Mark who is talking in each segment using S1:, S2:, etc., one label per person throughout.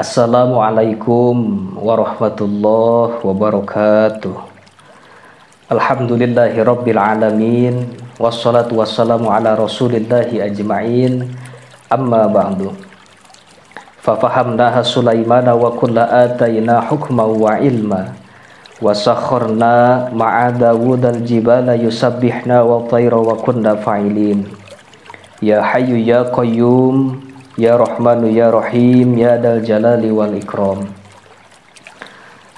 S1: Assalamualaikum warahmatullahi wabarakatuh. Alhamdulillahi rabbil alamin. Wassalatu wassalamu ala rasulillahi ajma'in. Amma ba'du. Fafahamnaha Sulaimana wa kulla atayna hukman wa ilma. Wa sakharna ma'a Dawudal jibala yusabbihna wa tayra wa kunna fa'ilin. Ya hayyu ya qayyum, ya Rahmanu ya Rahim, ya Dal Jalali wal Ikram.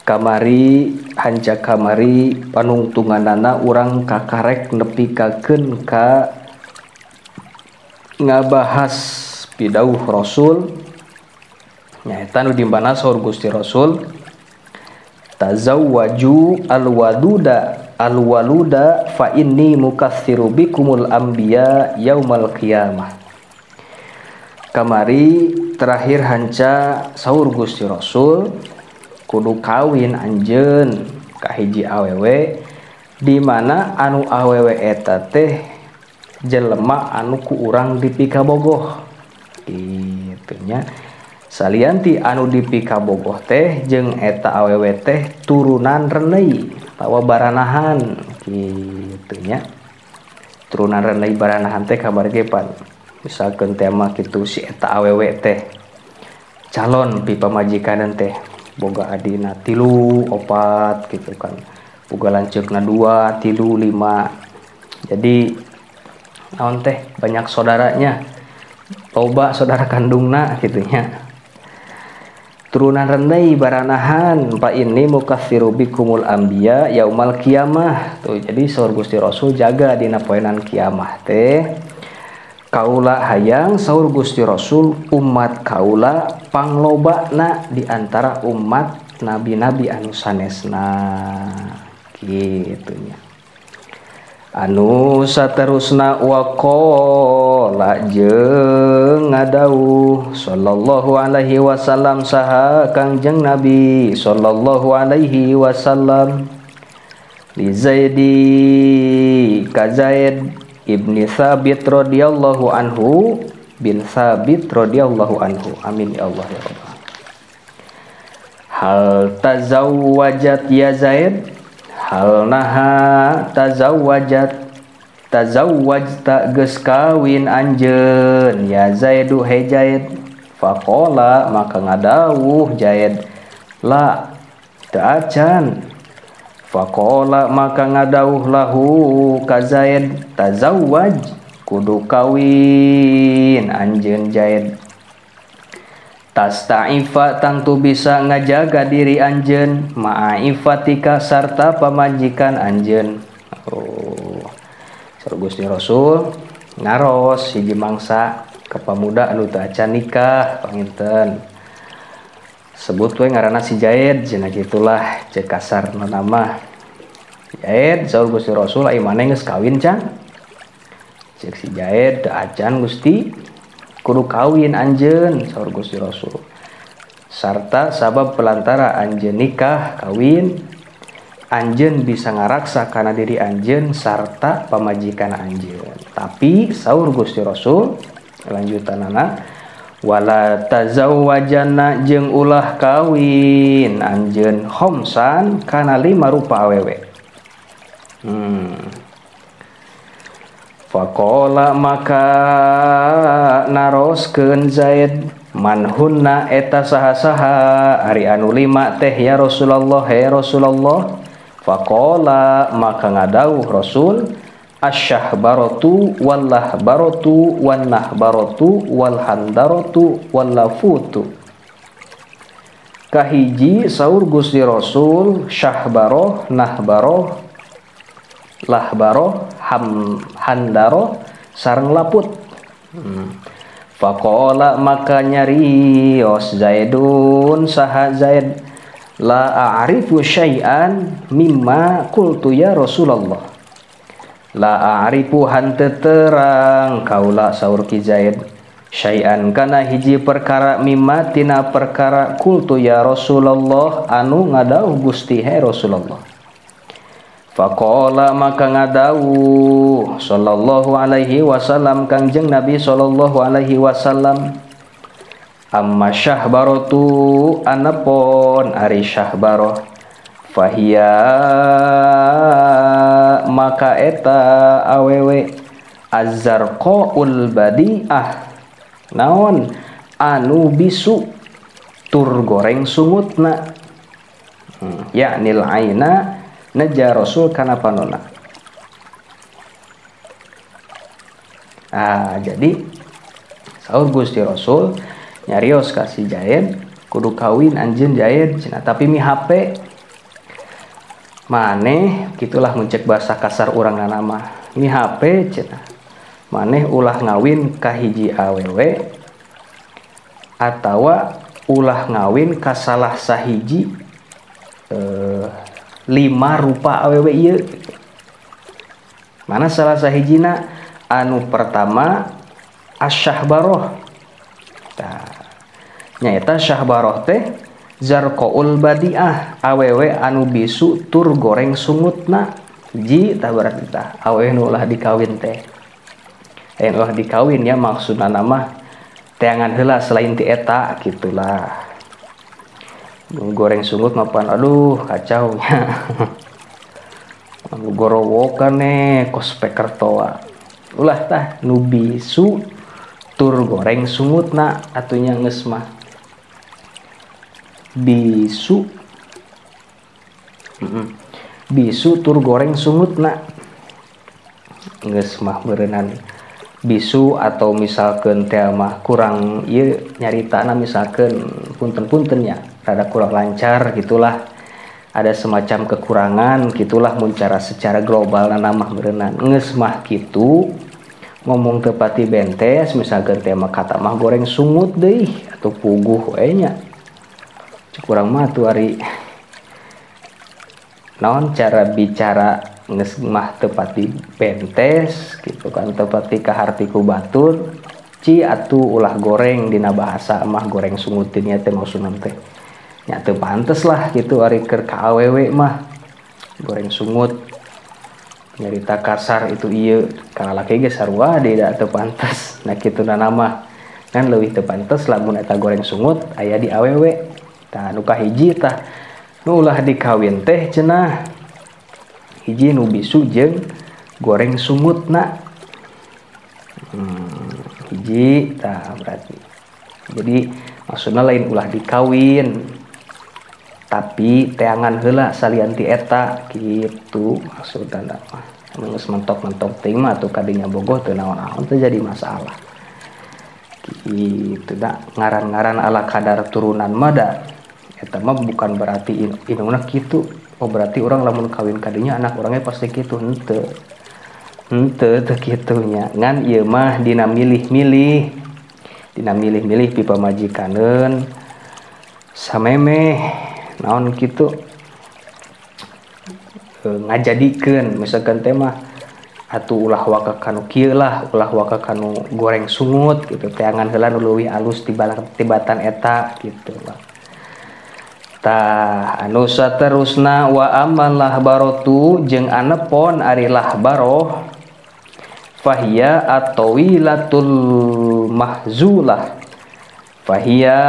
S1: Kamari hanca kamari panungtunganana urang kakarek nepikakeun ka ngabahas pidauh Rasul nyaeta nu di mana saur Gusti Rasul tazawwaju alwaduda alwaluda fa inni mukatsiru bikumul anbiya yaumal qiyamah. Kamari terakhir hanca saur Gusti Rasul kudu kawin anjeun ka hiji awewe di mana anu awewe eta teh jelema anu ku urang dipikabogoh kitu nya. Salianti anu dipikabogoh teh jeung eta awewe teh turunan renei atawa baranahan kitu nya. Turunan renei baranahan teh kabar ge pan misalkan tema kitu si eta awewe teh calon pi pamajikan teh boga adina 3 4 gitu kan, boga lanceukna 2 3 5, jadi naon teh banyak saudaranya, loba saudara kandungna kitu nya. Turunan rendai baranahan pa ini mukatsiru bikumul anbiya yaumal qiyamah tuh. Jadi saur Gusti Rasul jaga dina poenan kiamah teh kaula hayang saur Gusti Rasul umat kaula panglobana di antara umat nabi-nabi anu sanesna kitu nya. Anu saterusna waqala jeung ngadauh sallallahu alaihi wasallam saha Kangjeng Nabi sallallahu alaihi wasallam li Zaidi ka Zaid ibni Thabit radhiyallahu anhu bin Thabit radhiyallahu anhu. Amin ya Allah ya Rabbal. Hal tazawwajat ya Zaid, hal naha tazawwajat, tazawwajta geus kawin anjeun ya Zaidu he Zaid. Faqala maka ngadawuh Zaid la teu acan. Faqala maka ngadawuh lahu ka Zaid tazawwaj kudu kawin anjeun Zaid. Tastaifa tangtu bisa ngajaga diri anjeun ma'aifatika sarta pamajikan anjeun. Oh, saur Gusti Rasul ngaros hiji mangsa ka pamuda anu teu acan nikah panginten. Sebut we ngaranna si Zaid cenah kitulah cek kasarna nama. Zaid saur Gusti Rasul ai maneh geus kawin can? Cek si Zaid teu acan Gusti, kudu kawin anjeun saur Gusti Rasul. Sarta sabab pelantara anjeun nikah kawin, anjeun bisa ngaraksa kana diri anjeun sarta pamajikan anjeun. Tapi saur Gusti Rasul lanjutanana wala tazawwajana jeung ulah kawin anjeun khomsan kana 5 rupa awewe. Faqala maka naroskeun Zaid manhunna eta saha-saha ari anu 5 teh ya Rasulullah he Rasulullah. Faqala maka ngadawuh Rasul asyahbaratu wallahbaratu wannahbaratu walhandaratu wallafutu. Kahiji saur Gusti Rasul syahbaroh nahbaroh lahbaroh handaro sareng laput. Faqala maka nyarios Zaidun saha Zaid la a'rifu syai'an mimma qultu ya Rasulullah. La a'rifu hanteu terang kaula saur Ki Zaid syai'an kana hiji perkara mimma tina perkara qultu ya Rasulullah anu ngadawuh Gusti he Rasulullah. Faqala maka ngadawuh sallallahu alaihi wasallam Kangjeng Nabi sallallahu alaihi wasallam Amma syahbaratu anapon ari syahbaroh fahiya maka eta awewe azzarqaul badiah naon anu bisu tur goreng sungutna yaknil aina neja rasul kana panona. Ah, jadi saur Gusti Rasul nyarios ka si Zaid kudu kawin anjeun Zaid cenah tapi mi HP maneh gitulah mun cek bahasa kasar urang mah mi HP cenah maneh ulah ngawin ka hiji awewe atawa ulah ngawin ka salah sahiji lima rupa awewe ieu gitu. Mana salah sahijina anu pertama asyahbaroh. Tah nyaeta syahbaroh teh zarqaul badiah awewe anu bisu tur goreng sungutna hiji tah berarti tah awewe nu ulah dikawin teh. Lain ulah dikawin ya maksudna mah teangan heula selain ti eta gitulah. Goreng sungut mapan aduh kacau nya. Anu gorowokan kos speaker toa. Ulah tah nu bisu tur goreng sungutna atunya geus mah bisu bisu tur goreng sungutna geus mah beureunan bisu atau misalkeun teh mah kurang ieu nyaritana misalkeun punten-punten nya rada kurang lancar gitulah ada semacam kekurangan gitulah mun cara secara global mah beureunan geus mah kitu ngomong tepati bentes misalkan tema kata mah goreng sungut deui atau puguh we nya cek urang mah tuh ari naon cara bicara geus mah tepati bentes gitu kan tepati kaharti ku batur ci atuh ulah goreng dina bahasa mah goreng sungutinnya teh maksudna teh nya teu pantes lah gitu ari keur ka awewe mah goreng sungut nyarita kasar itu ieu ka lalaki ge sarua deui da teu pantes. Nah kituna mah kan leuwih teu pantes lamun eta goreng sungut aya di awewe. Tah nu kahiji tah nu ulah dikawin teh cenah hiji nu bisu jeung goreng sungutna. Hiji tah berarti. Jadi maksudna lain ulah dikawin tapi teangan heula salian ti eta gitu maksudna mah. Mun geus mentok-mentok teuing mah atuh kadinya bogoh teu naon-naon teu jadi masalah. Gitu da ngaran-ngaran ala kadar turunan mah da eta mah bukan berarti indungna kitu. Oh berarti urang lamun kawin kadinya anak urangnya pasti kitu henteu. Henteu teu kitu nya. Ngan ieu mah dina milih-milih. Dina milih-milih pi pamajikaneun samemeh naon kitu ngajadikeun misalkan teh mah atuh ulah waka kanu kieu lah ulah waka kanu goreng sungut gitu teangan heula nu leuwih alus tibatan eta gitu lah. Tah anu saterusna wa amal lahbarotu jeung anepon ari lahbaroh fahiya atawilatul mahzulah fahiya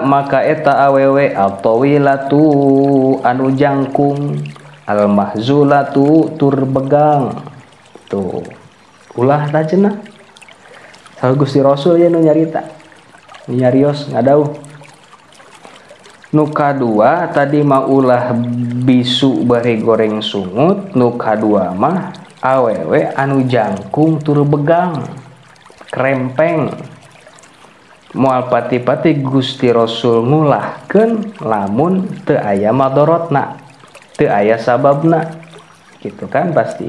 S1: maka eta awewe atawilatu anu jangkung al mahzulatu tur begang tuh ulah tah cenah saur Gusti Rasul ye nu nyarita nyarios ngadauh nu kadua tadi mah ulah bisu bari goreng sungut nu kadua mah awewe anu jangkung tur begang krempeng moal pati-pati Gusti Rasul ngulahkeun lamun teu aya madorotna teu aya sababna gitu kan pasti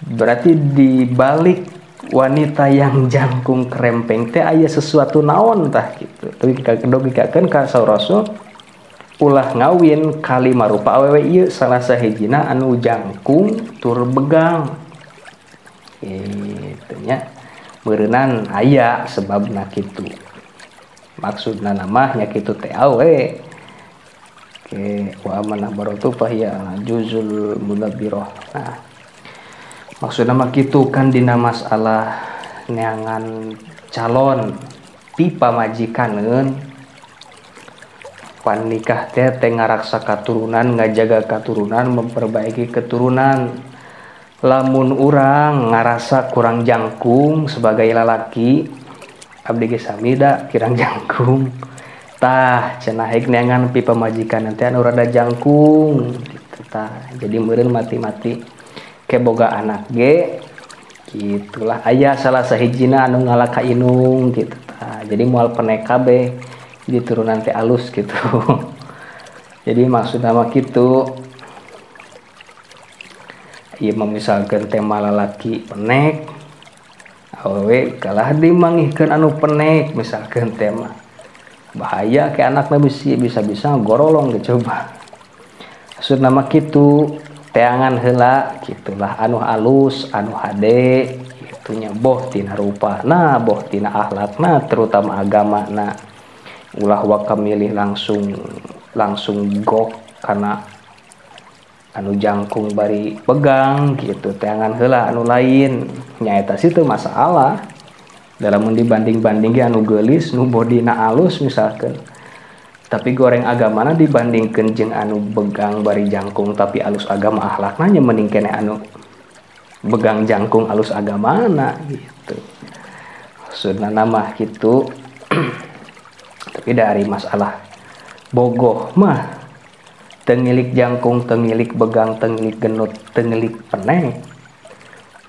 S1: berarti di balik wanita yang jangkung krempeng teh aya sesuatu naon tah gitu dogikakeun ka saur Rasul ulah ngawin kalima rupa awewe ieu salah sahijina anu jangkung tur begang kitu nya meureunan aya sebabna kitu maksudna mah nya kitu teh awe. Oke, wa amanah barotu fahiya juzul mudabbirah. Nah, maksudna mah kitu kan dina masalah neangan calon pipamajikaneun. Pan nikah teh teh ngaraksa katurunan, ngajaga katurunan, memperbaiki keturunan. Lamun urang ngarasa kurang jangkung sebagai lalaki, abdi ge sami da kirang jangkung. Tah cenah hek neangan pipamajikan teh anu rada jangkung gitu tah. Jadi meureun mati-mati ke boga anak ge gitulah, aya salah sahijina anu ngalah ka inung gitu tah. Jadi moal penek kabeh, jadi turunan teh alus gitu. Jadi maksudna mah kitu. Ieu mah misalkeun tema lalaki penek, awewe kalah dimangihkeun anu penek misalkeun tema. Bahaya ke anakna bisa-bisa gorolong ge coba. Maksudna mah kitu, teangan heula gitulah anu alus, anu hade gitunya, boh tina rupana, boh tina akhlakna, terutama agamana. Ulah waka milih langsung gok karena anu jangkung bari pegang gitu, teangan heula anu lain. Nyaeta sih teu masalah. Dalam dibanding-banding ge anu geulis nu bodina alus misalkan, tapi goreng agamana dibandingkeun jeung anu begang bari jangkung tapi alus agama akhlakna, nya mending keneh anu begang jangkung alus agamana gitu. Maksudna mah kitu. Tapi dari masalah bogoh mah tengilik jangkung, tengilik begang, tengilik genut, tengilik penek.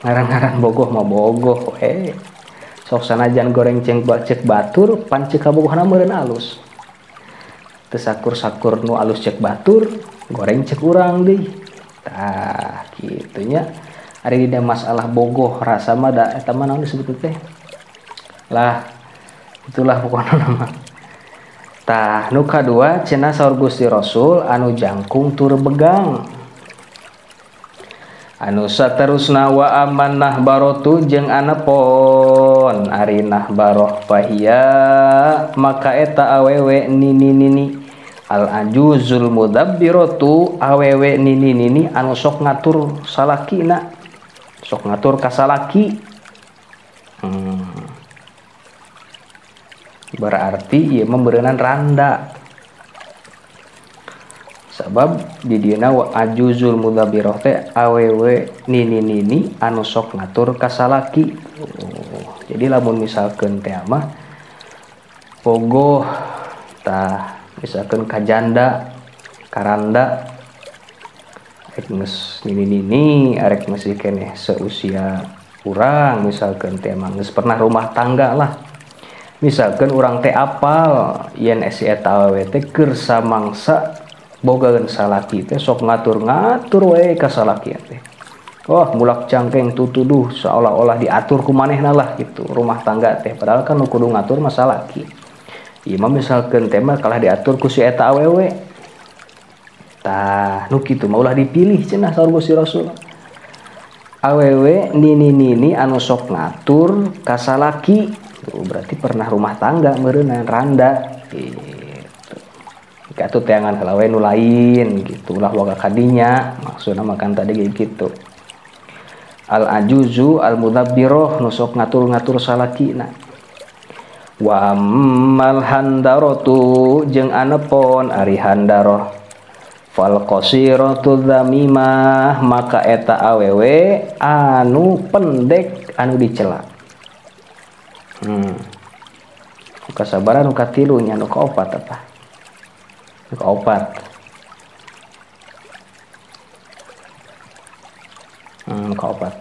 S1: Ngaran-ngaran bogoh mah bogoh we. Sok sanajan goreng ceng cek batur, pan cek kabogohna meureun alus. Teu sakur-sakur nu alus cek batur, goreng cek urang deui. Tah kitunya. Ari dina masalah bogoh rasa mah da eta mah naon disebut teh? Lah itulah pokona mah. Tah nu kadua cenah saur Gusti Rasul anu jangkung tur begang. Anu saterusna wa amanah barotu jeung anepon ari nahbaroh fahia maka eta awewe nini-nini al ajuzul mudabbiratu awewe nini-nini anu sok ngatur salakina, sok ngatur ka salaki. Berarti ieu mah beureunan randa. Sabab di dieuna wa ajuzul mudabbirah teh awewe nini-nini anu sok ngatur ka salaki. Oh, jadi lamun misalkeun teh mah pogoh tah misalkeun ka janda, karanda arek geus nini-nini, arek masih keneh seusia urang misalkeun teh mah geus pernah rumah tangga lah. Misalkan urang teh apal yen si eta awewe teh keur samangsa bogaeun salaki teh sok ngatur-ngatur we ka salaki teh. Oh, mulak cangkeng tutuduh seolah-olah diatur ku manehna lah gitu rumah tangga teh, padahal kan nu kudu ngatur mah salaki. Ieu mah misalkeun teh mah kalah diatur ku si eta awewe. Tah, nu kitu mah ulah dipilih cenah saur Gusti Rasul. Awewe nini-nini anu sok ngatur ka salaki. Tuh, berarti pernah rumah tangga meureunan randa gitu. Atuh teangan heula we nu lain gitu, ulah waga kadinya maksudna makan tadi kayak gitu. Al ajuzu al mudabbirah nu sok ngatur-ngatur salakina. Wa ammal handaratu jeung anepon ari handaroh fal qasiratu dzamimah maka eta awewe anu pendek anu dicela. Kasabaran nu katilu nya nu kaopat apa? Nu kaopat. Nu kaopat.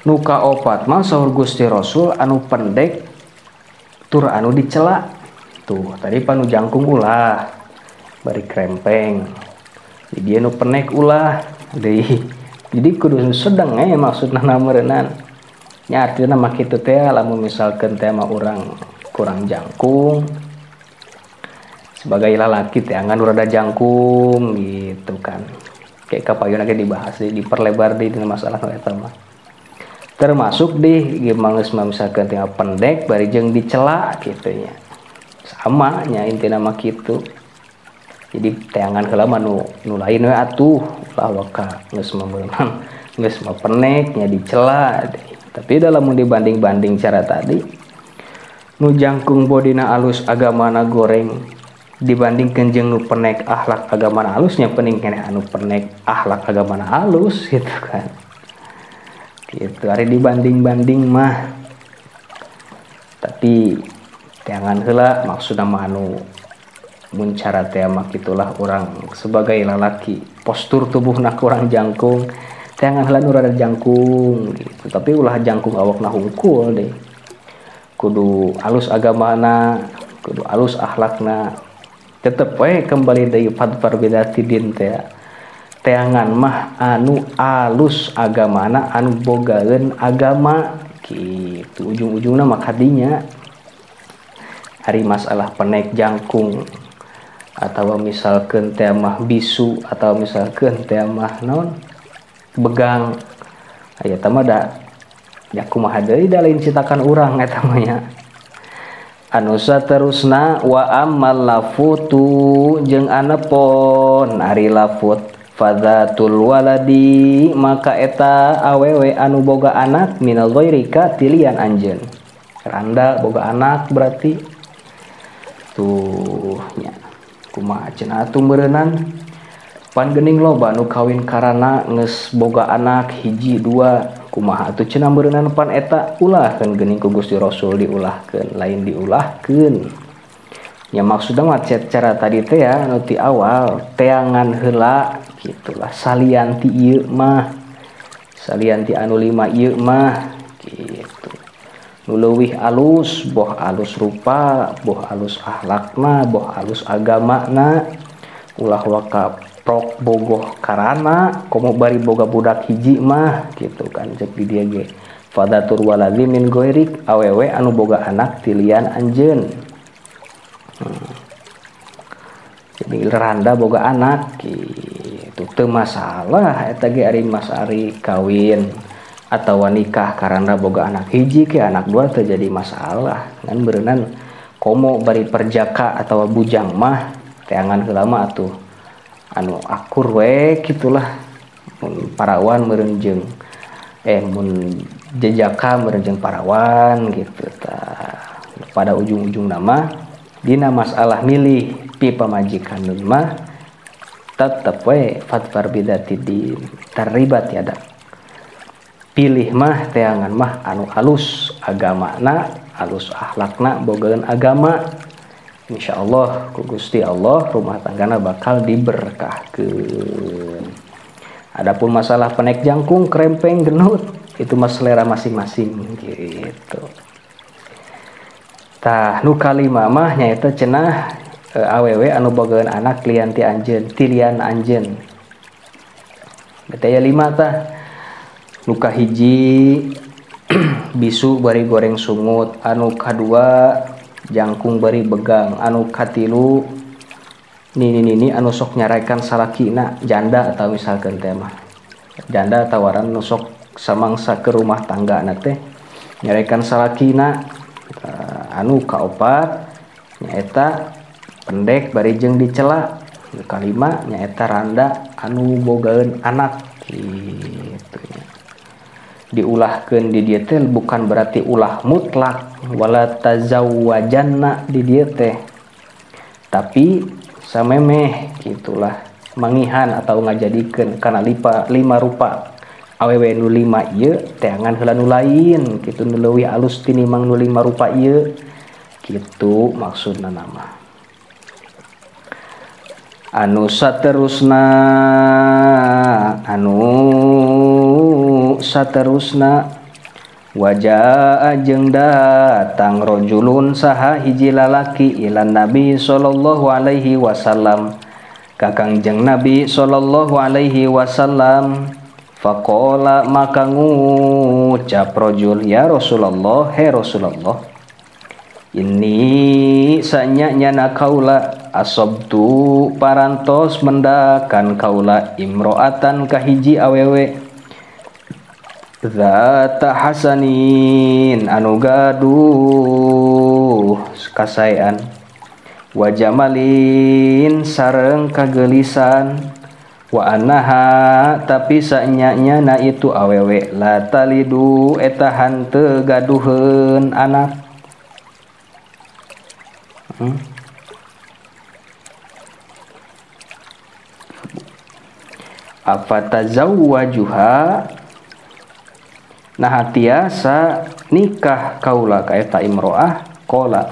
S1: Nu kaopat mah saur Gusti Rasul anu pendek tur anu dicela. Tuh, tadi panu jangkung ulah bari krempeng. Di dieu nu penek ulah deui. Jadi kudu sedeng maksudna meureunnan. Nya artina mah kitu teh lamun misalkeun teh mah urang kurang jangkung sebagai lalaki teh angan rada jangkung gitu kan. Kayak kapayuna ge dibahas diperlebar di dina masalah nu eta mah. Termasuk di gimana geus mah misalkeun teh pendek bari jeung dicela kitu nya. Sama nya intina mah kitu. Jadi teangan heula mah nu lain we atuh ulah waka geus mah meunang geus mah penek nya dicela. Tapi dalam dibanding-banding cara tadi Nu jangkung bodina alus agamana goreng dibandingkeun jeung nu penek akhlak agamana alusnya pening keneh anu penek akhlak agamana alus gitu kan. Gitu ari dibanding-banding mah. Tapi teangan heula maksudna mah anu mun cara teh mah kitulah urang sebagai lalaki postur tubuhna kurang jangkung teangan heula nu rada jangkung gitu. Tapi ulah jangkung awakna hungkul deh. Kudu alus agamana, kudu alus akhlakna. Tetep we kembali deui fadfar bidati din teh. Teangan mah anu alus agamana, anu bogaeun agama gitu. Ujung-ujungna mah kadinya. Ari masalah penek jangkung atau misalkeun teh mah bisu atau misalkeun teh mah naon begang aya teh mah da ya kumaha deui da lain citakan urang eta mah nya. Anu saterusna wa ammal lafutu jeung anepon ari lafut fadzatul waladi maka eta awewe anu boga anak minal ghairika tilian anjeun. Randa boga anak berarti tuh nya kumaha cenah atuh meureunnan pan geuning loba nu kawin karana geus boga anak hiji dua kumaha atuh cenah meureunnan pan eta ulahkeun geuning ku Gusti Rasul diulahkeun lain diulahkeun nya maksudna mah cara tadi teh ya anu ti awal teangan heula gitulah salian ti ieu mah salian ti anu lima ieu mah gitu. Nu leuwih alus boh alus rupa boh alus akhlakna boh alus agamana ulah waka prok bogoh karana komo bari boga budak hiji mah gitu kan cek di dieu ge fadatur waladi min goirik awewe anu boga anak tilian anjeun. Jadi randa boga anak gitu teu masalah eta ge ari mas ari kawin atau nikah karena boga anak hiji ke anak dua terjadi masalah ngan beureunan komo bari perjaka atau bujang mah teangan heula mah atuh anu akur we kitulah mun parawan meureun jeung mun jejaka meureun jeung parawan gitu tah. Pada ujung-ujung nama dina masalah milih pi pamajikan mah tetep we fatfar bidati di terlibat tiada. Pilih mah teangan mah anu alus agamana, alus akhlakna, bogaeun agama. Insyaallah ku Gusti Allah rumah tanggana bakal diberkahkeun. Adapun masalah penek jangkung, krempeng, genut itu mah selera masing-masing gitu. Tah nu kalima mah nyaeta cenah awewe anu bogaeun anak lian ti anjeun, tilian anjeun. Berarti aya lima tah. Nu kahiji bisu bari goreng sungut, anu kadua jangkung bari begang, anu katilu nini-nini anu sok nyarekan salakina janda atau misalkan teh mah janda tawaran nu sok samangsa ke rumah tangga na teh nyarekan salakina, anu kaopat nyaeta pendek bari jeung dicela, nu kalima nyaeta randa anu bogaeun anak gitu. Diulahkeun di dieu teh bukan berarti ulah mutlak wala tazawwajanna di dieu teh, tapi samemeh gitulah mangihan atau ngajadikeun kana lima rupa awewe nu lima ieu teangan heula nu lain kitu nu leuwih alus tinimang nu lima rupa ieu kitu maksudna nama. Anu saterusna wajaa jeung datang rajulun saha hiji lalaki ilan Nabi sallallahu alaihi wasallam ka Kangjeng Nabi sallallahu alaihi wasallam faqala maka ngucap rajul ya Rasulullah he Rasulullah ini sanya-nyana kaula asobtu parantos mendakan kaula imro'atan kahiji awewe zata hasanin anu gaduh kasaean wa jamalin sareng kagelisan wa annaha tapi sanya-nyana itu awewe la talidu eta hanteu gaduheun anak. Afatazawwajuha nah tiasa nikah kaula ka eta imro'ah qala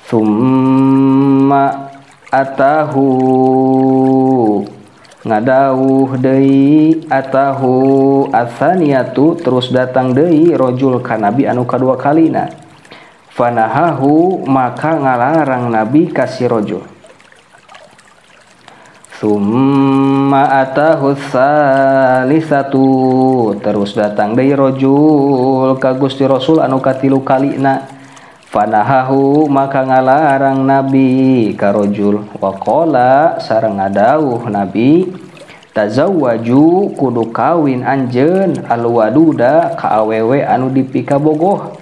S1: summa atahu ngadauh deui atahu atsaniyatu terus datang deui rajul ka nabi anu kadua kalina fanahahu maka ngalarang nabi ka si rajul summa atahu salisatu terus datang deui rajul ka Gusti Rasul anu katilu kalina fanahahu maka ngalarang nabi ka rajul waqala sareng ngadauh nabi tazawwaju kudu kawin anjeun alwaduda ka awewe anu dipikabogoh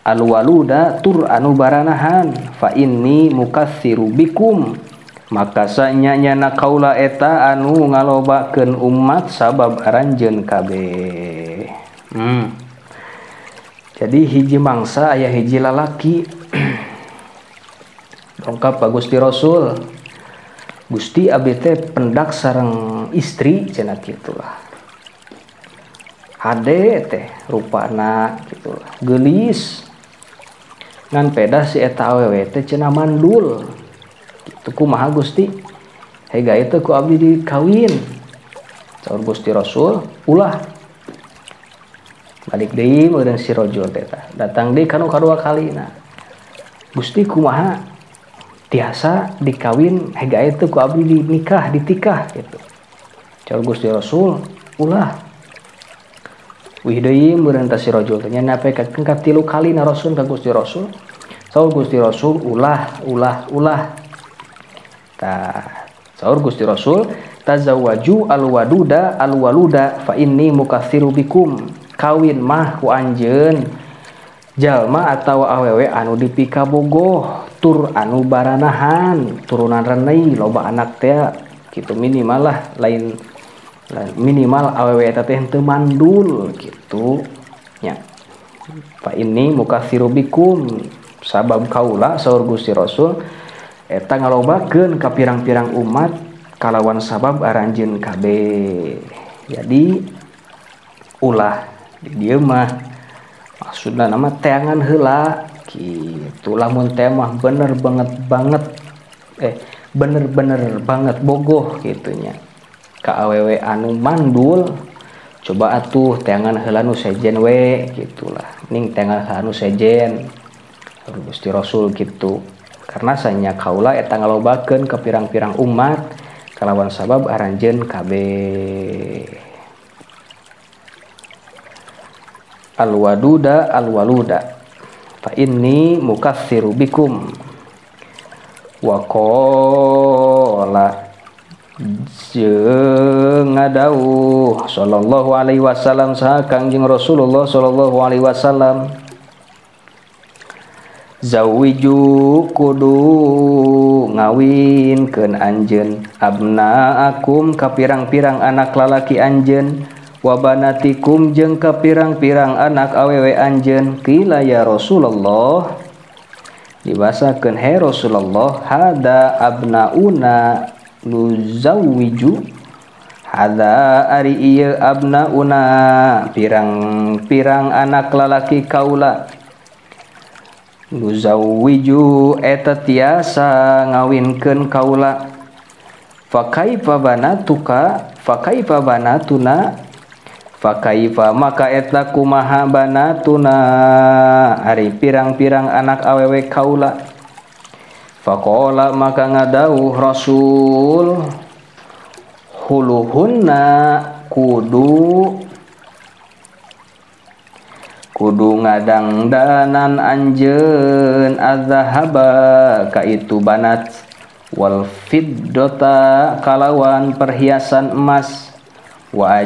S1: alwaluda tur anu baranahan fa inni mukatsiru bikum maka sanyana kaula eta anu ngalobakeun umat sabab aranjeun kabeh. Jadi hiji mangsa aya hiji lalaki dongkap ka Gusti Rasul. Gusti abdi teh pendak sareng istri cenah kitulah. Hade teh rupana gitulah. Geulis. Ngan pedah si eta awewe teh cenah mandul. Kitu kumaha Gusti? Hega itu ku abdi dikawin. Saur Gusti Rasul, ulah. Balik deui meureun si rajul teh datang deui kanu kadua kalina. Gusti kumaha tiasa dikawin hega itu ku abdi dinikah ditikah gitu. Saur Gusti Rasul ulah. Wih deui meureun teh si rajul teh nya nape ka tilu kalina Rasul ka Gusti Rasul. Saur Gusti Rasul ulah ulah ulah. Tah saur Gusti Rasul tazawwaju alwaduda alwaluda fa inni mukatsiru bikum. Kawin mah ku anjeun jalma atawa awewe anu dipikabogoh tur anu baranahan turunan renei loba anak teh gitu minimal lah lain minimal awewe eta teh henteu mandul gitu nya fa inni mukatsiru bikum sabab kaula saur Gusti Rasul eta ngalobakeun ka pirang-pirang umat kalawan sabab aranjeun kabeh. Jadi ulah di dieu mah maksudna nama teangan heula gitu lamun teh mah bener banget banget bener-bener banget bogoh gitunya ka awewe anu mandul coba atuh teangan heula nu sejen we gitulah ning teangan heula nu sejen Gusti Rasul gitu karena sanya kaula eta ngalobakeun ka pirang-pirang umat kalawan sabab aranjeun kabeh. Alwaduda alwaluda fa inni mukatsiru bikum wa qala jeung ngadauh sallallahu alaihi wasallam saha Kangjeng Rasulullah sallallahu alaihi wasallam zawiju kudu ngawinkeun anjeun abnaakum ka pirang-pirang anak lalaki anjeun wabanatikum jeung ka pirang-pirang anak awewe anjeun qila ya Rasulullah dibasakeun he Rasulullah hada abnauna nuzawwiju hada ari ieu abnauna pirang-pirang anak lalaki kaula nuzawwiju eta tiasa ngawinkeun kaula fa kaifa banatuka fa kaifa banatuna fakaifa maka eta kumaha banatuna ari pirang-pirang anak awewe kaula faqala maka ngadauh Rasul huluhunna kudu kudu ngadangdanan anjeun azhaba ka itu banat wal fiddota kalawan perhiasan emas wajidu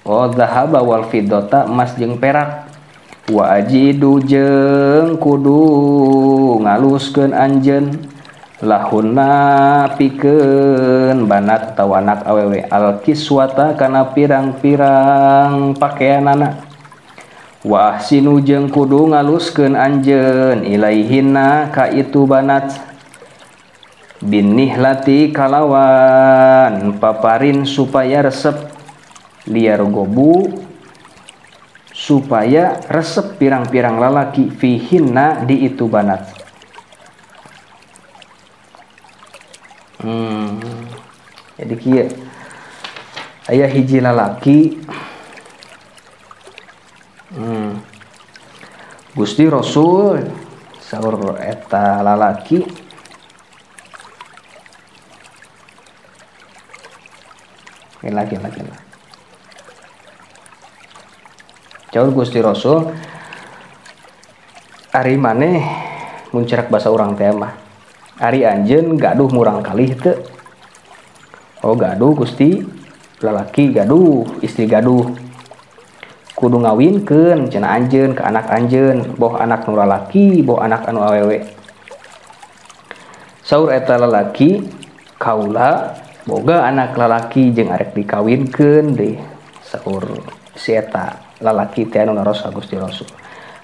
S1: oh zahaba wal fiddota emas jeung perak wajidu jeung kudu ngaluskeun anjeun lahunna pikeun banat tawanak awewe alkiswata kana pirang-pirang pakaianana Wa ahsinu jeung kudu ngaluskeun anjeun ilaihinna ka itu banat binihlati kalawan paparin supaya resep liar gobu supaya resep pirang-pirang lalaki fihinna di itu banat. Jadi kieu aya hiji lalaki. Gusti Rasul saur eta lalaki lagi lah. Caur Gusti Rasul ari maneh mun cerak basa urang teh mah ari anjeun gaduh murang kalih teu. Oh gaduh Gusti, lalaki gaduh, istri gaduh. Kudu ngawinkeun cenah anjeun ka anak anjeun, boh anak nu lalaki, boh anak anu awewe. Saur eta lalaki kaula boga anak lalaki jeung arek dikawinkeun deh. Saur si eta lalaki teh anu naros ka Gusti Rasul.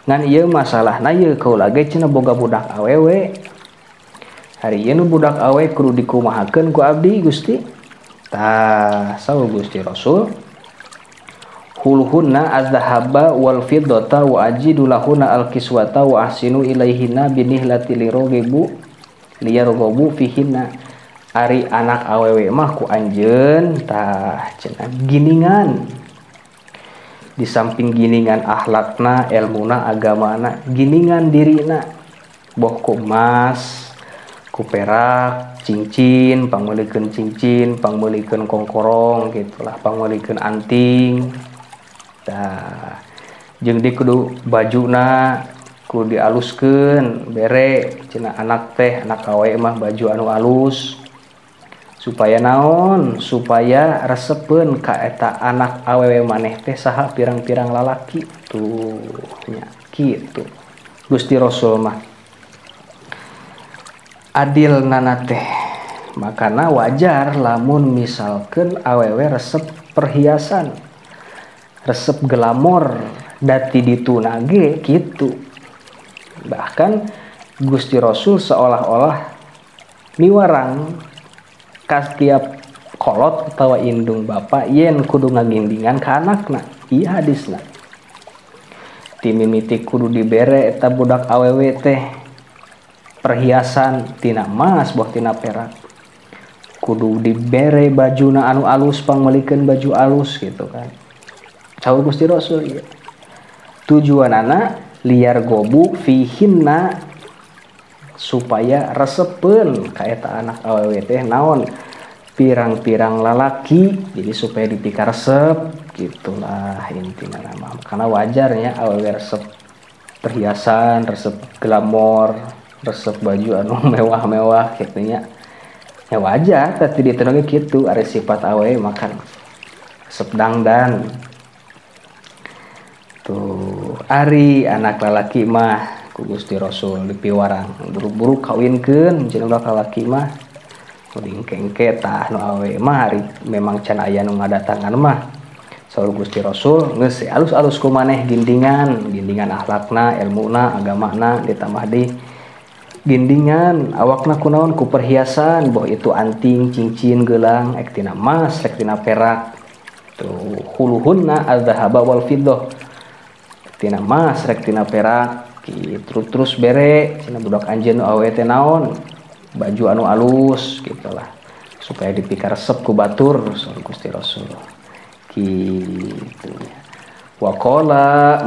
S1: Ngan ieu masalahna ieu kaula ge cenah boga budak awewe. Hari ieu nu budak awewe kudu dikumahakeun ku abdi Gusti. Tah saur Gusti Rasul huluhunna az-zahaba wal fiddata wa ajidu lahunna al-kiswata wa ahsinu ilaihinna binihlati lirogebu liyargobu fihinna. Ari anak awewe mah ku anjeun tah cenah giningan. Di samping giningan akhlakna, elmuna, agamana, giningan dirina. Boh ku emas, ku perak, cincin, pangmeulikeun cincin, pangmeulikeun kongkorong gitulah, pangmeulikeun anting. Tah jeung di kudu bajuna kudu dialuskeun, bere cenah anak teh, anak awewe mah baju anu alus. Supaya naon? Supaya resepeun ka eta anak awewe maneh teh saha pirang-pirang lalaki tuh nya kitu. Gusti Rasul mah adil nana teh. Makana wajar lamun misalkeun awewe resep perhiasan, resep glamor dati dituna ge kitu. Bahkan Gusti Rasul seolah-olah miwarang ka setiap kolot atawa indung bapa yen kudu ngagindingan ka anakna. Ieu hadisna. Ti mimiti kudu dibere eta budak awewe teh perhiasan tina emas boh tina perak. Kudu dibere bajuna anu alus, pangmeulikeun baju alus gitu kan. Saur Gusti Rasul ieu. Tujuanana liar gobu fihinna supaya resepeun ka eta anak awewe teh naon pirang-pirang lalaki, jadi supaya dipika resep gitulah intina mah. Karena wajarnya awewe resep perhiasan, resep glamor, resep baju anu mewah-mewah kitu nya. Ya wajar tapi ditenungi kitu ari sifat awewe makan resep dangdan. Tuh ari anak lalaki mah ku Gusti Rasul dipiwarang buru-buru kawinkeun cenah budak lalaki mah dingkengke tah nu awewe mah ari memang can aya nu ngadatangan mah. Saur Gusti Rasul geus alus-alus ku maneh gindingan, gindingan akhlakna, elmuna, agamana ditambah deui gindingan awakna kunaon ku perhiasan boh itu anting, cincin, gelang ek tina emas, ek tina perak. Tuh huluhunna az-zahaba wal fiddah. Tina emas, rek tina perak gitu. Terus bere cenah budak anjeun nu awewe teh naon baju anu alus gitulah supaya dipika resep ku batur saur Gusti Rasul gitu. Waqala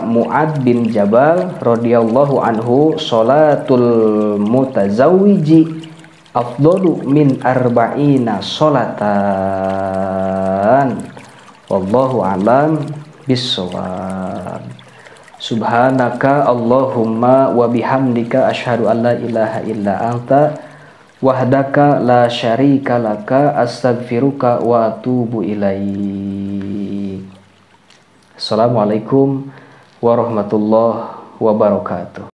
S1: Mu'ad bin Jabal radhiyallahu anhu salatul mutazawwiji afdalu min arba'ina salatan. Wallahu a'lam bissawab. Subhanaka Allahumma wa bihamdika asyhadu an la ilaha illa anta wahdaka la syarika laka astaghfiruka wa atubu ilaik. Assalamualaikum warahmatullahi wabarakatuh.